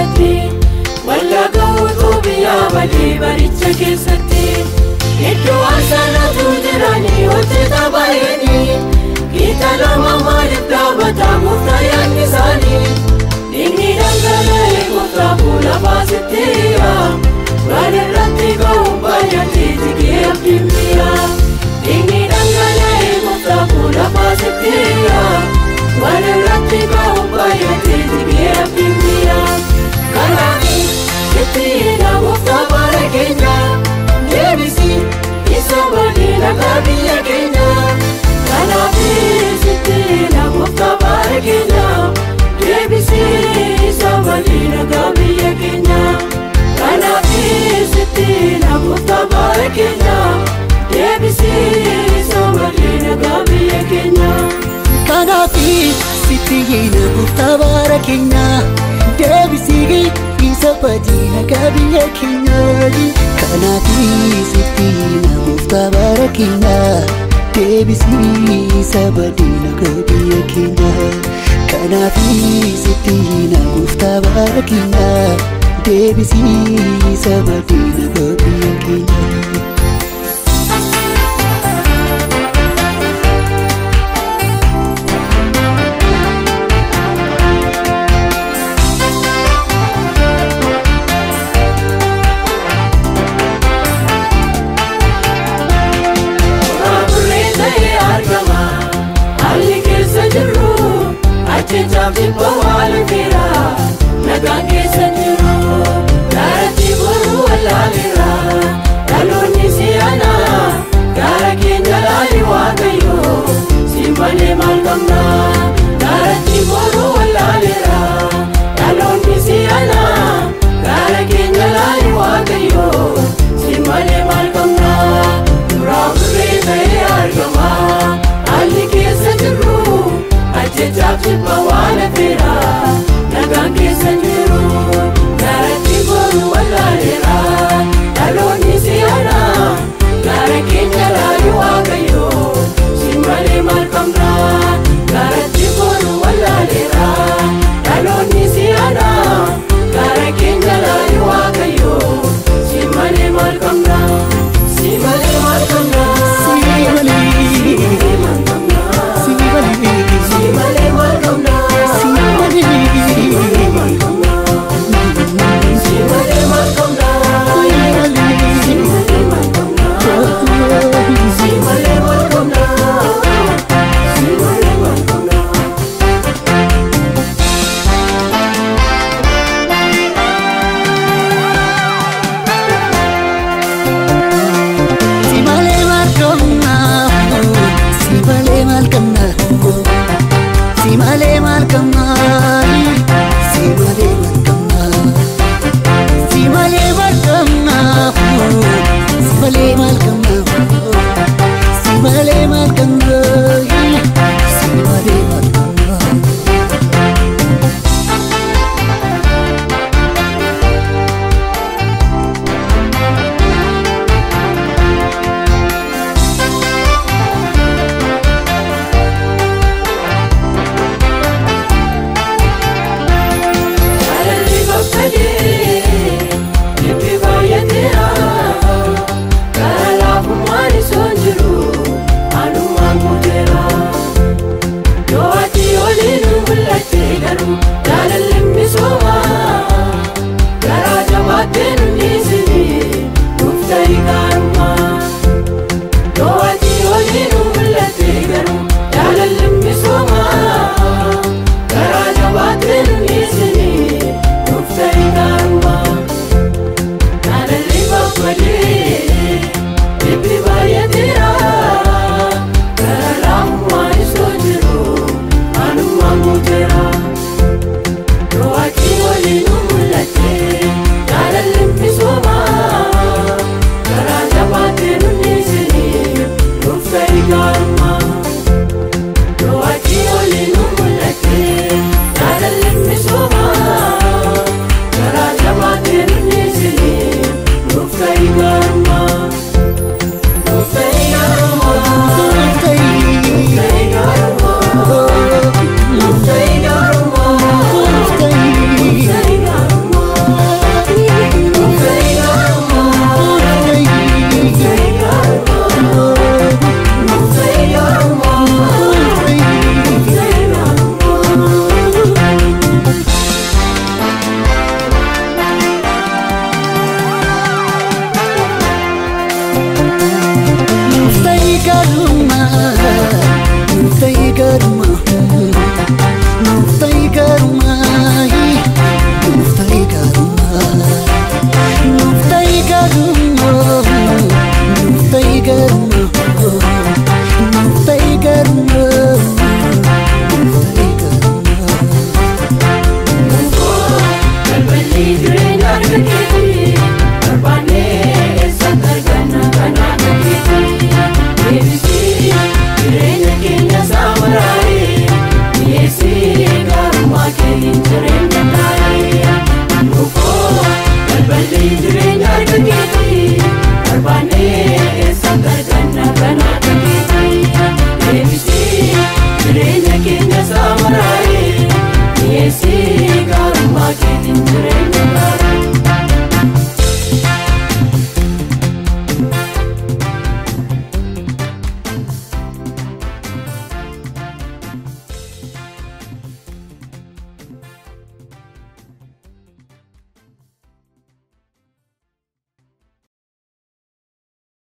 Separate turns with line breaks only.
keessatti Wallaga utuu biyya badii baricha keessatti Iddoo aarsaanatu jiranii hojjeta baay'eenii Kiita lama maaliif dhaabata gooftaa yaadni isaanii Dhiigni dhangala'ee gooftaa fuula baasittiya Waan irratti ga'uun baay'atee jigee abdiin biyya Dhiigni dhangala'ee gooftaa fuula baasittiya Waan irratti ga'uun baay'atee jigee abdiin biyya Kanaaf sitti hidha gooftaa bara keenya Deebisi isa badii nagaa biyya keenya Kanaaf sitti hidha gooftaa bara keenya Deebisi isa badii nagaa biyya keenya Kanaaf sitti hidha gooftaa bara keenya Deebisi isa badii nagaa biyya keenya
Kanaaf sitti hidha gooftaa bara keenya Deebisi isa badii nagaa biyya keenya Kanaaf sitti hidha gooftaa bara keenya Deebisi isa badii nagaa biyya keenya Kanaaf sitti hidha gooftaa bara keenya Deebisi isa badii nagaa biyya keenya.
Ajjeechaaf jibba waan feera nagaan keessa jiru Gaaratti boruu wallaaleera dhaloonni si'ana gaara keenya laali Waaqayyo si malee maal qabna Gaaratti boruu wallaaleera dhaloonni si'ana gaara keenya laali Waaqayyo si malee maal qabna Duraa burree ta'ee argama haalli keessa jirru Ajjeechaaf jibba waan feera nagaan keessa jiru Gaaratti boruu wallaaleera dhaloonni si'ana gaara keenya laali Waaqayyo si malee maal qabna Gaaratti boruu wallaaleera dhaloonni si'ana gaara keenya laali Waaqayyo si malee maal qabna Si malee maal qabna
Si malee
maal qabna
si malee
Si malee maal qabna
si malee
maal qabna Si malee maal qabna
si malee
maal qabna Si malee maal qabna Si malee maal qabna
Si malee maal qabna si malee maal qabna si malee maal qabna si malee maal qabna si malee maal qabna si malee maal qabna si malee maal qabna si malee maal qabna.
Jaalalli babbadee dhibbi baay'ateera gara laafummaan osoo hin jiru anummaan guuteera Yoo ati oliin nu mul'atte garuu jaalalli misooma garaa jabaattee nu dhiisini nuuf ta'i gaarummaa Yoo ati oliin nu mul'atte garuu jaalalli misooma garaa jabaattee nu dhiisini nuuf ta'i gaarummaa Jaalalli babbadee dhibbi baay'ateera gara laafummaan osoo jiru anummaan guuteera Yoo ati oliin nu mul'atte jaalalli misooma garaa jabaattee nu dhiisini nuuf ta'i gaarummaa Yoo ati oliin nu mul'atte jaalalli misooma garaa jabaattee nu dhiisini nuuf ta'i gaarummaa Nuuf ta'i gaarummaa
Nuuf ta'i
Nuuf ta'i gaarummaa Nuuf ta'i gaarummaa
nuuf ta'i.
Nuuf ta'i gaarummaa
Laalu.